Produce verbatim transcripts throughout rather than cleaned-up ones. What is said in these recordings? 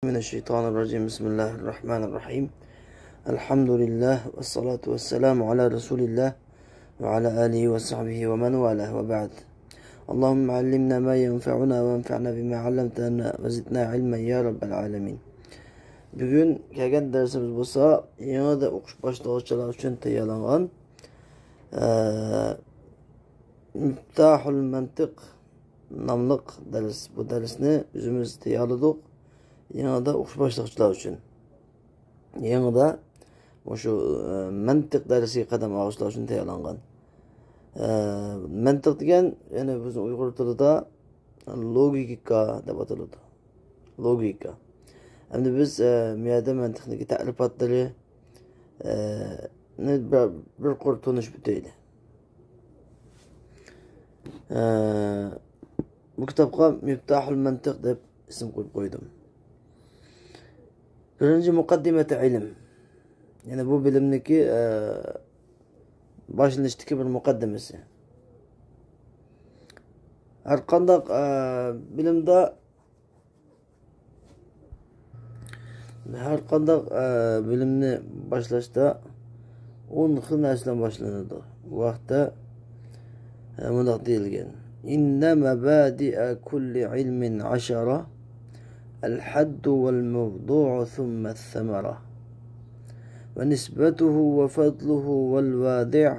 من الشيطان الرجيم. بسم الله الرحمن الرحيم. الحمد لله والصلاة والسلام على رسول الله وعلى آله وصحبه ومن والاه وبعد. اللهم علمنا ما ينفعنا وانفعنا بما علمتنا وزدنا علما يا رب العالمين. بۈگۈن كەلگەن دەرسىمىز بولسا يېڭىدا ئوقۇش باشلىغۇچىلار ئۈچۈن تەييارلانغان، ئە، مىفتاھۇل مەنتىق ناملىق دەرس. بۇ دەرسنى ئۆزىمىز تەييارلىدۇق. يېڭىدا ئوقۇش باشلىغۇچىلار ئۈچۈن. يېڭىدا مۇشۇ، ئە، مەنتىق دەرسىگە قەدەم ئالغۇچىلار ئۈچۈن تەييارلانغان. ئە، مەنتىق دېگەن، يەنى بىزنىڭ ئۇيغۇر تىلىدا لوگىكا دەپ ئاتىلىدۇ. لوگىكا. ئەمدى بىز، ئە، بۇ يەردە مەنتىقنىڭكى تەرىپاتلىرى، ئە، نى بىر، بىر قۇر تونۇشۇپ ئۆتەيلى. ئە، بۇ كىتابقا مىفتاھۇل مەنتىق دەپ ئىسىم قويۇپ قويدۇم. بىرىنچى، مۇقەددىمەتى ئىلىم. يەنى بۇ بىلىمنىكى، ئە، باشلىنىشتىكى بىر مۇقەددىمىسى. ھەر قانداق، ئە، بىلىمدە، ھەر قانداق، ئە، بىلىمنى باشلاشتا ئون خىل نەرسىدىن باشلىنىدۇ. بۇ ھەقتە، ئە، مۇنداق دېيىلگەن: إن مبادئ كل علم عشرة، الحد والموضوع ثم الثمرة، ونسبته وفضله والوادع،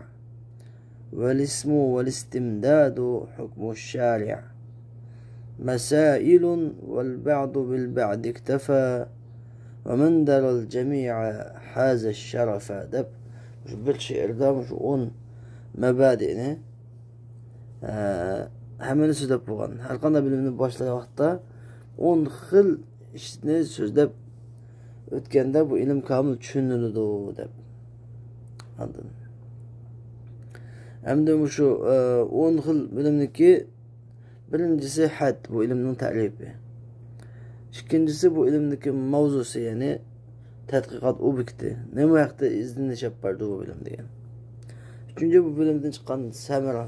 والاسم والاستمداد حكم الشارع، مسائل والبعض بالبعض اكتفى، ومن درى الجميع حاز الشرف. دەپ، مۇشۇ بىر شېئىردا مۇشۇ ئون مەبەدىنى، ئە، ھەممىنى سۆزلەپ بولغان. ھەر قانداق بىلىمنى باشلاش ۋاقتىدا ئون خىل ئىشنى سۆزلەپ ئۆتكەندە، بۇ ئىلىم كامىل چۈشىنىلىدۇ، دەپ. ئاندىن ئەمدى مۇشۇ، ئە، ئون خىل بىلىمنىكى بىرىنچىسى ھەد، بۇ ئىلىمنىڭ تەرىپى. ئىككىنچىسى بۇ ئىلىمنىڭكى ماۋزۇسى، يەنى تەتقىقات ئوبيېكتى. نېمە ھەقتە ئىزدىنىش ئېلىپ بارىدۇ بۇ بىلىم دېگەن. ئۈچىنچى، بۇ بىلىمدىن چىققان سەمەرە،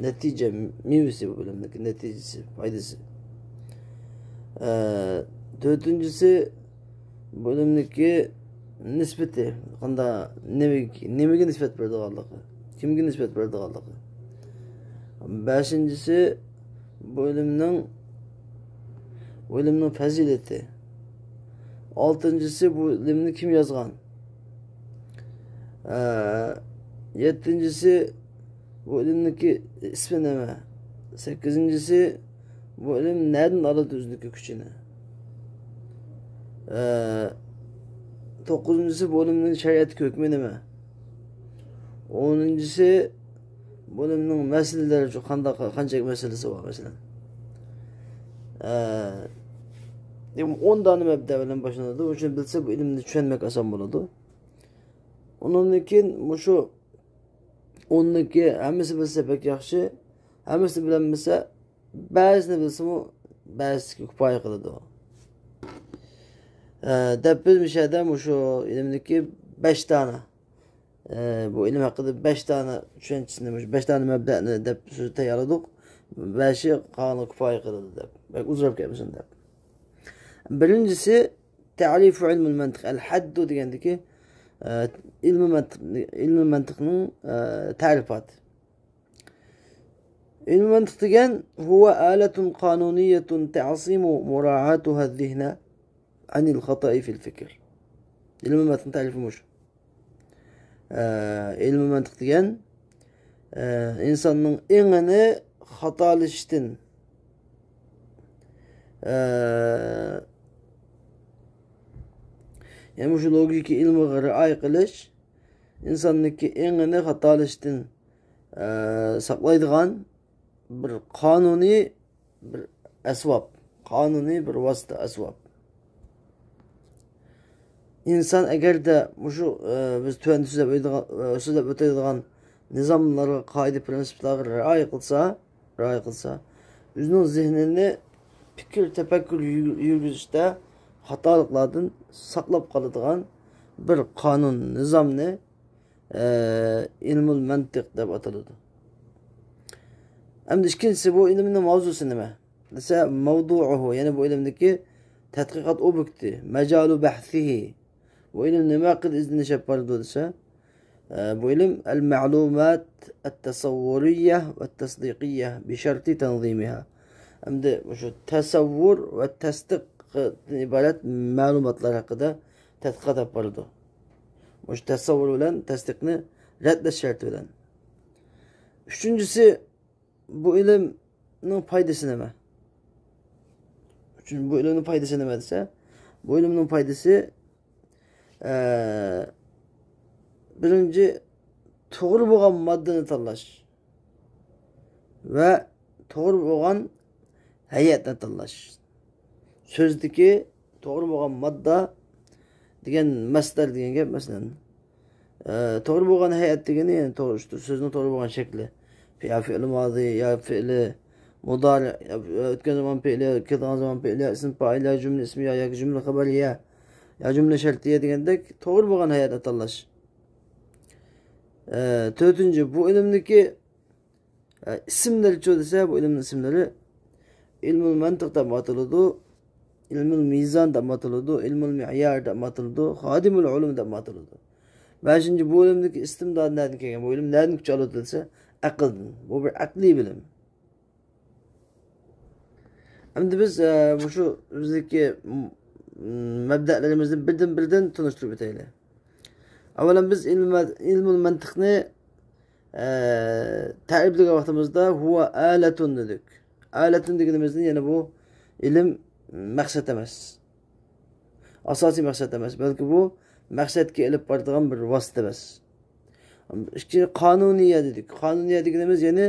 نەتىجە، مېۋىسى، بۇ بىلىمنىڭكى نەتىجىسى، پايدىسى. ئە، تۆتىنچىسى، بۇ ئىلىمنىڭكى نىسبىتى، قانداق، نېمىگە، نېمىگە نىسبەت بېرىدىغانلىقى، كىمگە نىسبەت بېرىدىغانلىقى. بەشىنچىسى، بۇ ئىلىمنىڭ، بۇ ئىلىمنىڭ پەزىلىتى. ئالتىنچىسى، بۇ ئىلىمنى كىم يازغان؟ ئە، يەتتىنچىسى، بۇ ئىلىمنىڭكى ئىسمى نېمە؟ سەككىزىنچىسى، بۇ ئىلىم نەدىن ئالىدۇ ئۆزىنىڭكى كۈچىنى؟ ئە، توققۇزىنچىسى، بۇ ئىلىمنىڭ شەرىئەتتىكى ھۆكمى نېمە؟ ئونىنچىسى، بۇ ئىلىمنىڭ مەسىلىلىرى شۇ قانداق، قانچىلىك مەسىلىسى بار، مەسىلەن. ئە، دېمەك، ئون دانە مەبدە بىلەن باشلىنىدۇ. شۇنى بىلسە، بۇ ئىلىمنى چۈشەنمەك ئاسان بولىدۇ. ئۇنىڭدىن كېيىن مۇشۇ ئوندىكى ھەممىسى بىلسە بەك ياخشى، ھەممىسىنى بىلەلمىسە، بەزىنى بىلسىمۇ، بەزىسىگە كۇپايە قىلىدۇ. ئە، دەپ بىز مۇشۇ يەردە مۇشۇ ئىلىمدىكى بەش دانە، ئە، بۇ ئىلىم ھەققىدە بەش دانە چۈشەنچىسىنى، مۇشۇ بەش دانە مەبدەنى دەپ سۆز تەييارلىدۇق. بەشى قالغانلىقى كۇپايە قىلىدۇ دەپ. بەك ئۇزىراپ كەتمىسۇن دەپ. بىرىنچىسى، تەرىفۇ ئىلمۇل مەنتىق، ئەل ھەددۇ دېگەندىكى، ئە، ئىلمى مەنتىق، ئىلمى مەنتىقنىڭ، ئە، تەرىپاتى. ئىلمى مەنتىق دېگەن، هو آلة قانونية تعصم مراعاتها الذهن عن الخطأ في الفكر. ئىلمى مەنتىقنىڭ تەرىپى مۇشۇ. ئە، ئىلمى مەنتىق دېگەن، ئە، ئىنساننىڭ ئېڭىنى خاتالىشىشتىن، ئە، يەنى مۇشۇ لوگىكا ئىلمىغا رىئايە قىلىش، ئىنساننىڭكى ئېڭىنى خاتالىشىشتىن، ئە، ساقلايدىغان بىر قانۇنىي بىر ئەسۋاب، قانۇنىي بىر ۋاسىتە، ئەسۋاب. ئىنسان ئەگەردە مۇشۇ، ئە، بىز تۆۋەندە سۆزلەپ ئۆتىدىغان، ئە، سۆزلەپ ئۆتىدىغان نىزاملارغا، قائىدە پىرىنسىپلارغا رىئايە قىلسا، رىئايە قىلسا، ئۆزىنىڭ زېھنىنى پىكىر، تەپەككۇر يۈرگۈ-، يۈرگۈزۈشتە خاتالىقلاردىن ساقلاپ قالىدىغان بىر قانۇن، نىزامنى ئە، ئىلمۇل مەنتىق دەپ ئاتىلىدۇ. ئەمدى ئىككىنچىسى، بۇ ئىلىمنىڭ ماۋزۇسى نېمە دېسە، مەۋدۇئۇھۇ، يەنى بۇ ئىلىمدىكى تەتقىقات ئوبيېكتى، مەجالۇ بەھسىھى. بۇ ئىلىم نېمە ھەققىدە ئىزدىنىش ئېلىپ بارىدۇ دېسە، ئە، بۇ ئىلىم ئەل مەلۇمات ئەت تەسەۋۋۇرىيە ۋە تەسدىقىيە بىشەرتى تەنزىمىھا. ئەمدى مۇشۇ تەسەۋۋۇر ۋە تەسدىقتىن ئىبارەت مەلۇماتلار ھەققىدە تەتقىقات ئېلىپ بارىدۇ. مۇشۇ تەسەۋۋۇر بىلەن تەسدىقنى رەتلەش شەرتى بىلەن. ئۈچىنچىسى، بۇ ئىلىمنىڭ پايدىسى نېمە؟ ئۈچۈن، بۇ ئىلىمنىڭ پايدىسى نېمە دېسە، بۇ ئىلىمنىڭ پايدىسى، ئە، بىرىنچى، توغرا بولغان ماددىنى تاللاش ۋە توغرا بولغان ھەيئەتنى تاللاش. سۆزدىكى توغرا بولغان ماددا دېگەن مەسدەر دېگەن گەپ، مەسىلەن. ئە، توغرا بولغان ھەيئەت دېگىنى، يەنى توغرا، سۆزنىڭ توغرا بولغان شەكلى. يا فېئىل مازى، يا فېئىلى مۇدارى، يا ئۆتكەن زامان پېئىلى، كېلىدىغان زامان پېئىلى، يا ئىسم پائىل، يا جۈملە ئىسمى، يا ياكى جۈملە خەبەرىيە، يا جۈملە شەرتىيە دېگەندەك توغرا بولغان ھەيئەتنى تاللاش. ئە، تۆتىنچى، بۇ ئىلىمدىكى ئە، ئىسىملىرىچۇ دېسە، بۇ ئىلىمنىڭ ئىسىملىرى ئىلمۇل مەنتىق دەپمۇ ئاتىلىدۇ، ئىلمۇل مىزان دەپمۇ ئاتىلىدۇ، ئىلمۇل مىئيار دەپمۇ ئاتىلىدۇ، خادىمۇل ئۇلۇم دەپمۇ ئاتىلىدۇ. بەشىنچى، بۇ ئىلىمدىكى ئىستىمداد نەدىن كەلگەن؟ بۇ ئىلىم نەدىن كۈچ ئالىدۇ دېسە، ئەقىلدىن. بۇ بىر ئەقلىي بىلىم. ئەمدى بىز، ئە، مۇشۇ بىزدىكى، م-، مەبدەلىرىمىزنى بىردىن-بىردىن تونۇشتۇرۇپ ئۆتەيلى. ئاۋۋالەن بىز ئىلمۇ-، ئىلمۇل مەنتىقنى، ئە، تەرىپلىگەن ۋاقتىمىزدا، ھۇۋە ئالەتۇن دېدۇك. ئالەتۇن دېگىنىمىزدىن يەنە بۇ ئىلىم مەقسەت ئەمەس. ئاساسىي مەقسەت ئەمەس، بەلكى بۇ مەقسەتكە ئېلىپ بارىدىغان بىر ۋاسىتە ئەمەس. ئىككىنچى، قانۇنىيە دېدۇق. قانۇنىيە دېگىنىمىز يەنى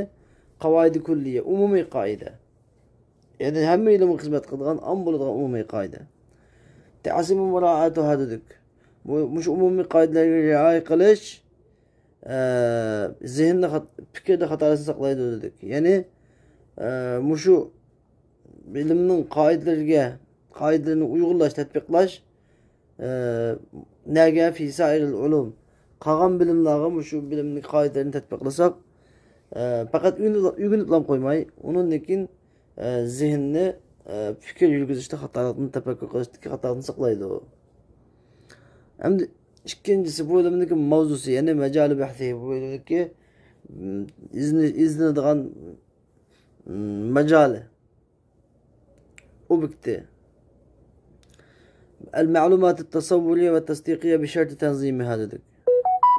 قاۋائىدى كۇللىيە، ئومۇمىي قائىدە. يەنى ھەممە ئىلىمگە خىزمەت قىلىدىغان، ئام بولىدىغان ئومۇمىي قائىدە. تەسىمۇ مۇرائاتۇھا دېدۇق. بۇ، مۇشۇ ئومۇمىي قائىدىلەرگە رىئايە قىلىش، ئە، زېھىننى خات-، پىكىردە خاتالىقنى ساقلايدۇ دېدۇق. يەنى، ئە، مۇشۇ بىلىمنىڭ قائىدىلىرىگە، قائىدىلىرىنى ئۇيغۇنلاش، تەتبىقلاش، ئە، نەگە فى سائىرىل ئۇلۇم. قالغان بىلىملارغا مۇشۇ بىلىمنىڭ قائىدىلىرىنى تەتبىقلىساق، ئە، پەقەت ئۆگىنىپ، ئۆگىنىپلا قويماي، ئۇنىڭدىن كېيىن، ئە، زېھىننى، ئە، پىكىر يۈرگۈزۈشتە خاتالىقنى، تەپەككۇر قىلىشتىكى خاتالىقنى ساقلايدۇ. ئەمدى ئىككىنچىسى، بۇ بىلىمنىڭكى ماۋزۇسى، يەنى مەجالى بەھسى، بۇ بىلىمنىڭكى، م، ئىزدىنى-، ئىزدىنىدىغان، م، ماجالى. ئوبيېكتى. ئەل مەلۇماتىت تەسەۋۋۇرىيە ۋە تەسدىقىيە بىشەرتى تەنزىمىھا دېدۇق.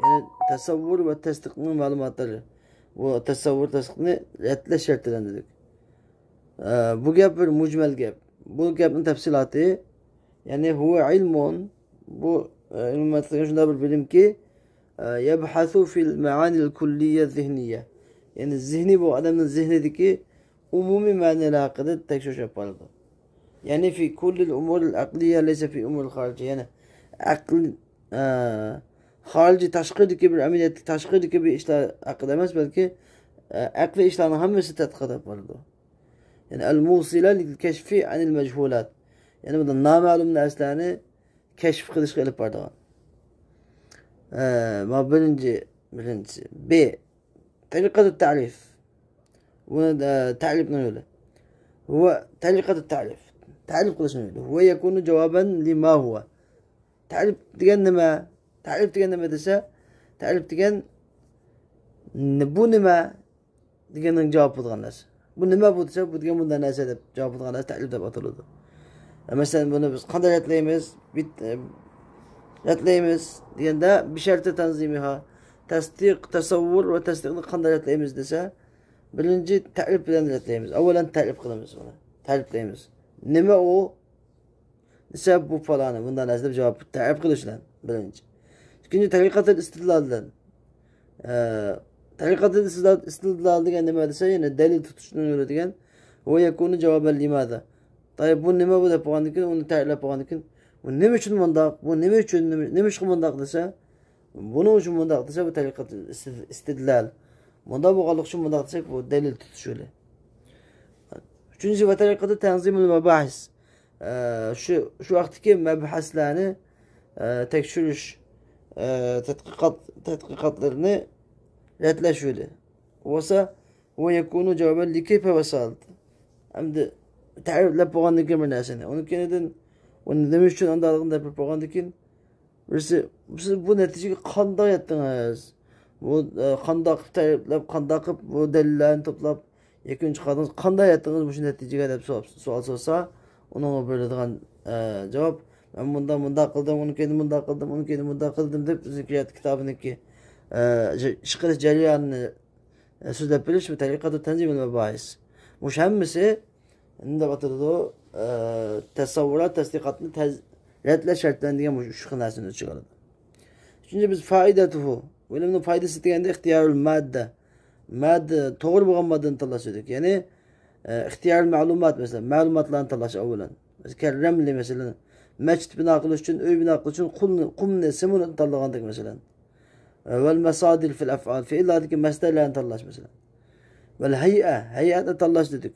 يەنى تەسەۋۋۇر ۋە تەسدىقنىڭ مەلۇماتلىرى. بۇ تەسەۋۋۇر، تەسدىقنى رەتلەش شەرتى بىلەن دېدۇق. ئە، بۇ گەپ بىر مۇجمەل گەپ. بۇ گەپنىڭ تەپسىلاتى، يەنى ھۇۋە ئىلمۇن، بۇ، ئە، ئىلمۇ مەنتىقى شۇنداق بىر بىلىمكى، ئە، يەبھەسۇ فىل مەئانىل كۇللىيە زېھنىيە. يەنى زېھنى، بۇ ئادەمنىڭ زېھنىدىكى ئومۇمىي مەنىلەر ھەققىدە تەكشۈرۈش ئېلىپ بارىدۇ. يەنى في كل الأمور العقلية ليس في أمور الخارجية. يەنى ئەقىل، ئە، خارىجىي، تاشقىرىدىكى بىر ئەمەلىيەت، تاشقىرىدىكى بىر ئىشلار ھەققىدە ئەمەس، بەلكى، ئە، ئەقلىي ئىشلارنىڭ ھەممىسى تەتقىقات ئېلىپ بارىدۇ. يەنى الموصلة للكشف عن المجهولات. يەنى بۇنداق نامەلۇم نەرسىلەرنى كەشىپ قىلىشقا ئېلىپ بارىدىغان. ئە، ما بىرىنچى، بىرىنچىسى. ب. تەرىقەتۇت تەرىپ. بۇنى، ئە، تەرىپنىڭ يولى. ھۇۋە تەرىقەتۇت تەرىپ. تەرىپ قىلىشنىڭ يولى. ھۇۋە يەكۇنۇ جاۋابەن لىما ھۇۋە. تەرىپ دېگەن نېمە؟ تەرىپ دېگەن نېمە دېسە، تەرىپ دېگەن ن-، بۇ نېمە؟ دېگەننىڭ جاۋابى بولىدىغان نەرسە. بۇ نېمە بۇ دېسە، بۇ دېگەن بۇنداق نەرسە دەپ جاۋاب بولىدىغان نەرسە تەرىپ دەپ ئاتىلىدۇ. مەسىلەن، بۇنى بىز قانداق رەتلەيمىز؟ بىت-، ئە، رەتلەيمىز دېگەندە، بىشەرتى تەنزىمىھا، تەسدىق، تەسەۋۋۇر ۋە تەسدىقنى قانداق رەتلەيمىز دېسە، بىرىنچى تەرىپ بىلەن رەتلەيمىز. ئەۋۋەلەن تەرىپ قىلىمىز بۇنى. تەرىپلەيمىز. نېمە ئۇ؟ دېسە، بۇ پالانى، مۇنداق نەرسە دەپ جاۋاب، تەرىپ قىلىش بىلەن بىرىنچى. ئىككىنچى، تەرىقەتىل ئىستىدلال بىلەن. ئە، تەرىقەتىل ئىستىدلال، ئىستىدلال دېگەن نېمە دېسە، يەنە دەلىل تۇتۇشنىڭ يولى دېگەن. ۋە يەكۇنۇ جاۋابەن لىماذا. تايىپ، بۇ نېمە بۇ دەپ بولغاندىن كېيىن، ئۇنى تەرىپلەپ بولغاندىن كېيىن، بۇ نېمە ئۈچۈن مۇنداق، بۇ نېمە ئۈچۈن، نېمە، نېمىشقا مۇنداق دېسە، بۇنىڭ ئۈچۈن مۇنداق دېسە، بۇ تەرىقەتىل ئىستىد-، ئىستىدلال. مۇنداق بولغانلىقى ئۈچۈن مۇنداق دېسەك، بۇ دەلىل تۇتۇش يولى. ئۈچىنچى، ۋە تەرىقەتۇ تەنزىمۇل مەباھىس. ئە، شۇ، شۇ ۋاقىتتىكى مەبھەسلەرنى، ئە، تەكشۈرۈش، ئە، تەتقىقات، تەتقىقاتلىرىنى رەتلەش يولى. بولسا، ۋە يەكۇنۇ جاۋابەن لىكەيفە ۋە سالت. ئەمدى تەرىپلەپ بولغاندىن كېيىن بىر نەرسىنى، ئۇنىڭ كەينىدىن بۇنى نېمە ئۈچۈن ئانداق دەپ بولغاندىن كېيىن، بىرسى، سىز بۇ نەتىجىگە قانداق يەتتىڭىز؟ بۇ، ئە، قانداق قىلىپ تەرىپلەپ، قانداق قىلىپ بۇ دەلىللەرنى توپلاپ، يەكۈن چىقاردىڭىز؟ قانداق يەتتىڭىز مۇشۇ نەتىجىگە دەپ سوراپ، سوئال سورىسا، ئۇنىڭغا بېرىدىغان، ئە، جاۋاب، مەن مۇنداق، مۇنداق قىلدىم، ئۇنىڭ كەينىدىن مۇنداق قىلدىم، ئۇنىڭ كەينىدىن مۇنداق قىلدىم دەپ، بىزنىڭكى كىتابىنىڭكى، ئە، ئىش قىلىش جەريانىنى، ئە، سۆزلەپ بېرىش، بۇ تەرىقەتۇ تەنزىمىل مەباھىس. مۇشۇ ھەممىسى نېمە دەپ ئاتىلىدۇ؟ ئە، تەسەۋۋۇرات، تەسدىقاتنى تەز-، رەتلەش شەرتلىرى دېگەن مۇشۇ ئۈچ خىل نەرسىنى ئۆز ئىچىگە ئالىدۇ. ئۈچىنچى، بىز فائىدەتۇھۇ، بۇ ئىلىمنىڭ پايدىسى دېگەندە ئىختىيارۇل ماددە، ماددە، توغرا بولغان ماددىنى تاللاش دېدۇق. يەنى، ئە، ئىختىيارۇل مەلۇمات، مەسىلەن، مەلۇماتلارنى تاللاش ئاۋۋالەن. مەسىلەن، كەلرەملى، مەسىلەن، مەسچىت بىنا قىلىش ئۈچۈن، ئۆي بىنا قىلىش ئۈچۈن قۇمنى، قۇمنى، سېمونتنى تاللىغاندەك، مەسىلەن. ئە، ۋەل مەسادىر فىل ئەفئال، فېئىللاردىكى مەسدەرلەرنى تاللاش، مەسىلەن. ۋەل ھەيئە، ھەيئەتنى تاللاش دېدۇك.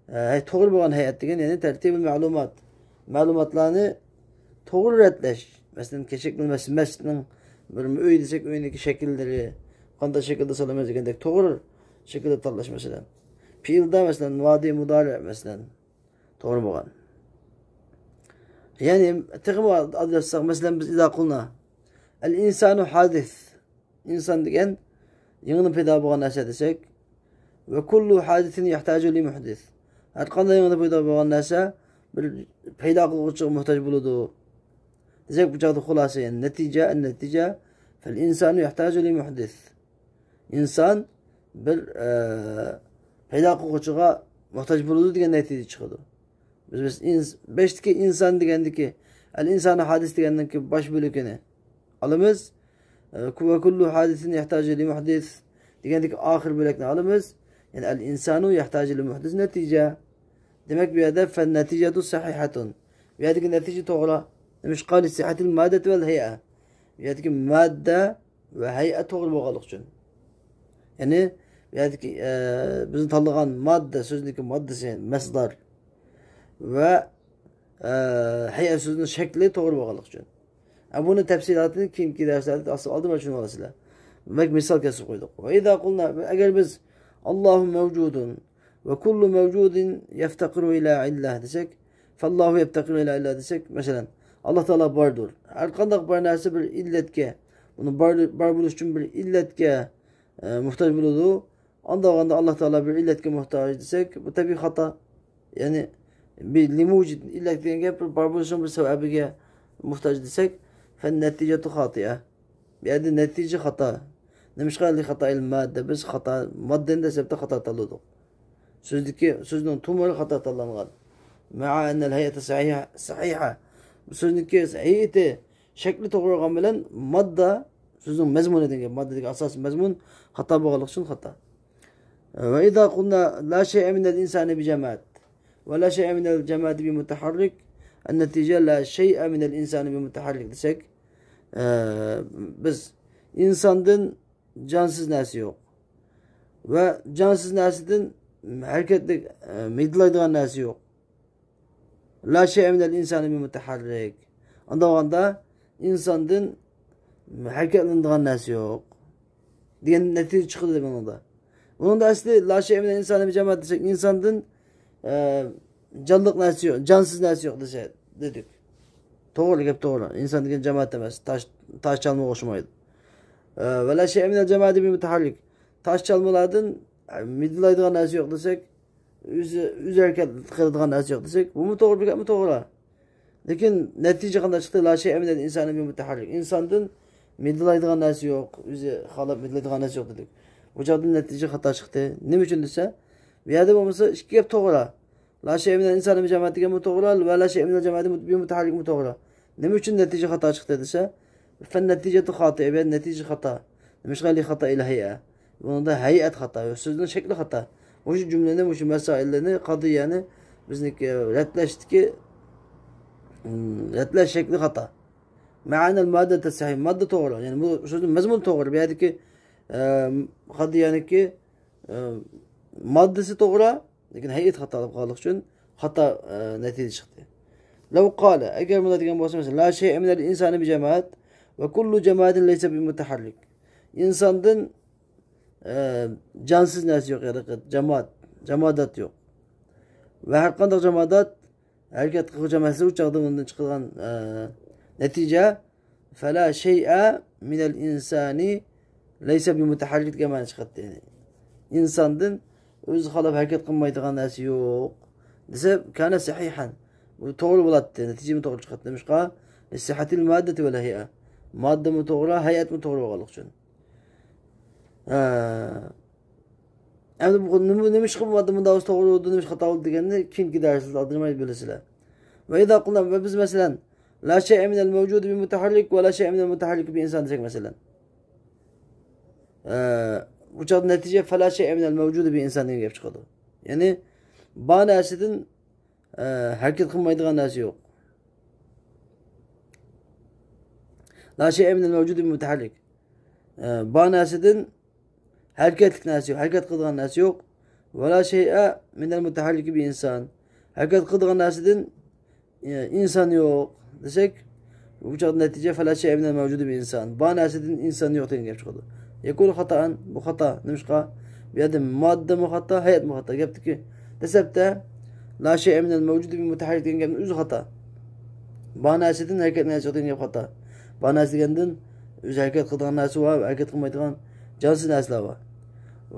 ئە، ھەي-، توغرا بولغان ھەيئەت دېگەن، يەنى تەرتىبىل مەلۇمات. مەلۇماتلارنى توغرا رەتلەش. مەسىلەن، كەچەك مەس-، مەسچىتنىڭ بىر ئۆي دېسەك، ئۆينىڭكى شەكىللىرى، قانداق شەكىلدە سالىمىز دېگەندەك توغرا شەكىلدە تاللاش، مەسىلەن. پېئىلدا، مەسىلەن، مادى، مۇدارى، مەسىلەن، توغرا بولغان. يەنى، تېخىمۇ ئاددىيلاشتۇرساق، مەسىلەن، بىز ئىزا قۇلنا، ئەل ئىنسانۇ ھادىس. ئىنسان دېگەن يېڭىدىن پەيدا بولغان نەرسە دېسەك، ۋە كۇللۇ ھادىسىن يەھتاجۇ لى مۇھدىس. ھەر قانداق يېڭىدىن پەيدا بولغان نەرسە بىر پەيدا قىلغۇچىغا موھتاج بولىدۇ. دېسەك، بۇ چاغدا خۇلاسە، يەنى نەتىجە، نەتىجە، فەل ئىنسانۇ يەھتاجۇ لى مۇھدىس. ئىنسان بىر، ئە، پەيدا قىلغۇچىغا موھتاج بولىدۇ دېگەن نەتىجە چىقىدۇ. بىز، بىز ئىنس-، بەشتىكى ئىنسان دېگەندىكى، ئەل ئىنسانۇ ھادىس دېگەندىكى باش بۆلىكىنى ئالىمىز. ئە، ۋە كۇللۇ ھادىسىن يەھتاجۇ لى مۇھدىس دېگەندىكى ئاخىر بۆلەكنى ئالىمىز. يەنى ئەل ئىنسانۇ يەھتاجۇ لى مۇھدىس نەتىجە. دېمەك، بۇ يەردە فەن نەتىجەتۇ سەھىھەتۇن. بۇ يەردىكى نەتىجە توغرا. نېمىشقا؟ لى سىھھەتىل ماددەتى ۋەل ھەيئە. بۇ يەردىكى ماددە ۋە ھەيئە توغرا بولغانلىقى ئۈچۈن. يەنى، بۇ يەردىكى، ئە، بىزنىڭ تاللىغان ماددە سۆزىنىڭكى ماددىسى، مەسدار ۋە، ئە، ھەيئە سۆزىنىڭ شەكلى توغرا بولغانلىقى ئۈچۈن. ئە، بۇنى تەپسىلاتىنى كېيىنكى دەرسلەردە ئالدىن چۈشىنىۋالىسىلەر. دېمەك، مىسال كەلتۈرۈپ قويدۇق. ۋە ئىزا قۇلنا، ئەگەر بىز، ئاللاھۇ مەۋجۇدۇن، ۋە كۇللۇ مەۋجۇدىن يەفتەقىرۇ ئىلە ئىللا دېسەك، فاللاھۇ يەفتەقىرۇ ئىلە ئىللا دېسەك، مەسىلەن، ئاللا تائالا باردۇر. ھەر قانداق بىر نەرسە بىر ئىللەتكە، بۇنى بار، بار بولۇش ئۈچۈن بىر ئىللەتكە، ئە، موھتاج بولىدۇ. ئانداق بولغاندا ئاللا تائالا بىر ئىللەتكە موھتاج دېسەك، بۇ تەبىئىي خاتا. يەنى، بىر لىمۇجىد ئىللەت دېگەن گەپ بىر بار بولۇشنىڭ بىر سەۋەبىگە موھتاج دېسەك، فەن نەتىجەتۇ خاتىئە. بۇ يەردە نەتىجە خاتا. نېمىشقا؟ لى خاتائىل ماددە. بىز خاتا، ماددىنى دەسلەپتە خاتا تاللىدۇق. سۆزدىكى، سۆزنىڭ تۇمۇرى خاتا تاللانغان. مەئا ئەننەل ھەيئەتە سەھىھە، سەھىھە. بۇ سۆزنىڭكى ھەيئىتى، شەكلى توغرا بولغان بىلەن ماددا، سۆزنىڭ مەزمۇنى دېگەن، ماددا دېگەن ئاساسىي مەزمۇن خاتا بولغانلىقى ئۈچۈن خاتا. ۋە ئىزا قۇلنا لا شەيئە مىنەل ئىنسانى بىجاماد ۋە لا شەيئە مىنەل جامادى بىمۇتەھەررىك، ئەن نەتىجە لا شەيئە مىنەل ئىنسانى بىمۇتەھەررىك دېسەك، ئە، بىز ئىنساندىن جانسىز نەرسە يوق ۋە جانسىز نەرسىدىن ھەرىكەتلىك، ئە، مىدىرلايدىغان نەرسە يوق. لا شەيئە مىنەل ئىنسانى بىمۇتەھەررىك. ئانداق بولغاندا ئىنساندىن ھەرىكەتلىنىدىغان نەرسە يوق دېگەن نەتىجە چىقىدۇ بۇنىڭدا. بۇنىڭدا ئەسلى لا شەيئە مىنەل ئىنسانى بىجاماد دېسەك، ئىنساندىن، ئە، جانلىق نەرسە يوق، جانسىز نەرسە يوق دېسە، دېدۇق. توغرا، گەپ توغرا. ئىنسان دېگەن جاماد ئەمەس، تاش، تاش چالمىغا ئوخشىمايدۇ. ئە، ۋە لا شەيئە مىنەل جامادى بىمۇتەھەررىك. تاش چالمىلاردىن، ئە، مىدىرلايدىغان نەرسە يوق دېسەك، ئۆزى، ئۆزى ھەرىكەت قىلىدىغان نەرسە يوق دېسەك، بۇمۇ توغرا، بۇ گەپمۇ توغرا. لېكىن نەتىجە قانداق چىقتى؟ لا شەيئە مىنەل ئىنسانى بىمۇتەھەررىك. ئىنساندىن مىدىرلايدىغان نەرسە يوق، ئۆزى خالاپ مىدىرلايدىغان نەرسە يوق دېدۇق. بۇ چاغدا نەتىجە خاتا چىقتى. نېمە ئۈچۈن دېسە، بۇ يەردە بولمىسا ئىككى گەپ توغرا. لا شەيئە مىنەل ئىنسانى بىجاماد دېگەنمۇ توغرا، ۋە لا شەيئە مىنەل جامادى بىمۇتەھەررىكمۇ توغرا. نېمە ئۈچۈن نەتىجە خاتا چىقتى دېسە، فەن نەتىجەتۇ خاتىئە، بۇ يەردە نەتىجە خاتا. نېمىشقا؟ لى خاتائىل ھەيئە. بۇنىڭدا ھەيئەت خاتا، سۆزنىڭ شەكلى خاتا. مۇشۇ جۈملىنى، مۇشۇ مەسائىلنى، قەزىيەنى بىزنىڭكى رەتلەشتىكى، ئىم، رەتلەش شەكلى خاتا. مەئەنەل ماددەتە سەھىھ، ماددا توغرا. يەنى بۇ سۆزنىڭ مەزمۇنى توغرا. بۇ يەردىكى، ئە، قەزىيەنىڭكى، ئە، ماددىسى توغرا، لېكىن ھەيئەت خاتا بولۇپ قالغانلىقى ئۈچۈن خاتا، ئە، نەتىجە چىقتى. لەۋ قالە، ئەگەر مۇنداق دېگەن بولسا، مەسىلەن، لا شەيئە مىنەل ئىنسانى بىجاماد ۋە كۇللۇ جامادىن لەيسە بىمۇتەھەررىك. ئىنساندىن، ئە، جانسىز نەرسە يوق، يەنى جاماد، جامادات يوق. ۋە ھەر قانداق جامادات ھەرىكەت قىلغۇچى ئەمەس، ئۇ چاغدا ئۇندىن چىقىدىغان، ئە، نەتىجە، فلا شيء من الإنسان ليس بمتحرك دېگەن مەنە چىقاتتى. يەنى ئىنساندىن ئۆزى خالاپ ھەرىكەت قىلمايدىغان نەرسە يوق دېسە، كان صحيحا. بۇ توغرا بولاتتى، نەتىجىمۇ توغرا چىقاتتى. نېمىشقا؟ لصحة المادة والهيئة. ماددىمۇ توغرا، ھەيئەتمۇ توغرا بولغانلىقى ئۈچۈن. ھە. ئەمدى بۇ نېمە، نېمىشقا بۇ ماددا مۇنداق بولسا توغرا بولىدۇ، نېمىشقا خاتا بولىدۇ دېگەننى كېيىنكى دەرسلەردە ئالدىرىماي بىلىسىلەر. وإذا قلنا، ۋە بىز مەسىلەن، لا شيء من الموجود بمتحرك ولا شيء من المتحرك بإنسان دېسەك مەسىلەن. ئە، بۇ چاغدا نەتىجە فلا شيء من الموجود بإنسان دېگەن گەپ چىقىدۇ. يەنى بار نەرسىدىن، ئە، ھەرىكەت قىلمايدىغان نەرسە يوق. لا شيء من الموجود بمتحرك. ئە، بار نەرسىدىن ھەرىكەتلىك نەرسە يوق، ھەرىكەت قىلىدىغان نەرسە يوق. ولا شيء من المتحرك بإنسان. ھەرىكەت قىلىدىغان نەرسىدىن، ئە، ئىنسان يوق دېسەك، بۇ چاغدا نەتىجە فلا شيء من الموجود بإنسان. بار نەرسىدىن ئىنسان يوق دېگەن گەپ چىقىدۇ. يكون خطأ، بۇ خاتا. نېمىشقا؟ بۇ يەردە ماددىمۇ خاتا، ھەيئەتمۇ خاتا. گەپتىكى دەسلەپتە لا شيء من الموجود بمتحرك دېگەن گەپنىڭ ئۆزى خاتا. بار نەرسىدىن ھەرىكەت نەرسە يوق دېگەن گەپ خاتا. بار نەرسە دېگەندىن ئۆزى ھەرىكەت قىلىدىغان نەرسە بار، ھەرىكەت قىلمايدىغان جانسىز نەرسىلەر بار.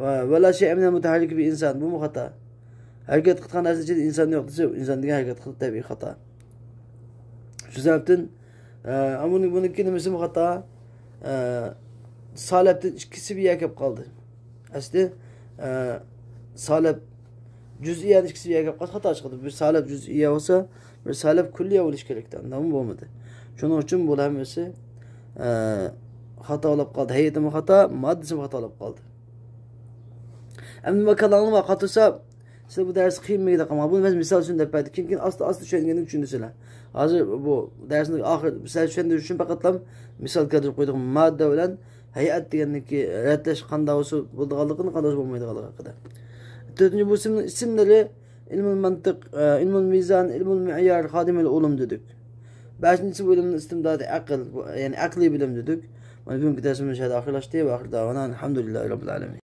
ۋە، ولا شيء من المتحرك بإنسان، بۇمۇ خاتا. ھەرىكەت قىلىدىغان نەرسە ئىچىدە ئىنسان يوق دېسە، ئىنسان دېگەن ھەرىكەت قىلىدۇ، تەبىئىي خاتا. شۇ سەۋەبتىن، ئە، بۇنى، بۇنىڭكى نېمىسىمۇ خاتا؟ ئە، سالەپتىن ئىككىسى بىر يەرگە كەپ قالدى. ئەسلى، ئە، سالەپ جۈزئىيەنىڭ ئىككىسى بىر يەرگە كەپ قالسا خاتا چىقىدۇ. بىر سالەپ جۈزئىيە بولسا، بىر سالەپ كۈللىيە بولۇش كېرەكتى. ئاندىمۇ بولمىدى. شۇنىڭ ئۈچۈن بۇلار ھەممىسى، ئە، خاتا بولۇپ قالدى. ھەيئىتىمۇ خاتا، ماددىسىمۇ خاتا بولۇپ قالدى. ئەمدى ماكانلارنى قاتۇرسا، سىلەر بۇ دەرس قىيىن مېگىدە قالماڭ. بۇنى مەن مىسال ئۈچۈن دەپ بەردىم. كېيىن، كېيىن ئاستا، ئاستا چۈشەنگەندىن چۈشىنىسىلەر. ھازىر بۇ دەرسنىڭ ئاخىرى سىلەر چۈشەندۈرۈش ئۈچۈن پەقەتلا مىسال كەلتۈرۈپ قويدۇق. ماددا بىلەن ھەيئەت دېگەننىكى رەتلەش قانداق بولسا بولىدىغانلىقىنى، قانداق بولسا بولمايدىغانلىقى ھەققىدە. تۆتىنچى، بۇ ئىسىمنىڭ ئىسىملىرى ئىلمۇل مەنتىق، ئە، ئىلمۇل مىزان، ئىلمۇل مەييار، خادىمۇل ئۇلۇم دېدۇق. بەشىنچىسى، بۇ ئىلىمنىڭ ئىستىمدادى ئەقىل، بۇ، يەنى ئەقلىي بىلىم دېدۇق. مانا بۈگۈنكى دەرسىمىز مۇشۇ يەردە ئاخىرلاشتى. ۋە ئاخىر دەۋانا ئەلھەمدۇلىللاھى رەببىل ئالەمىن.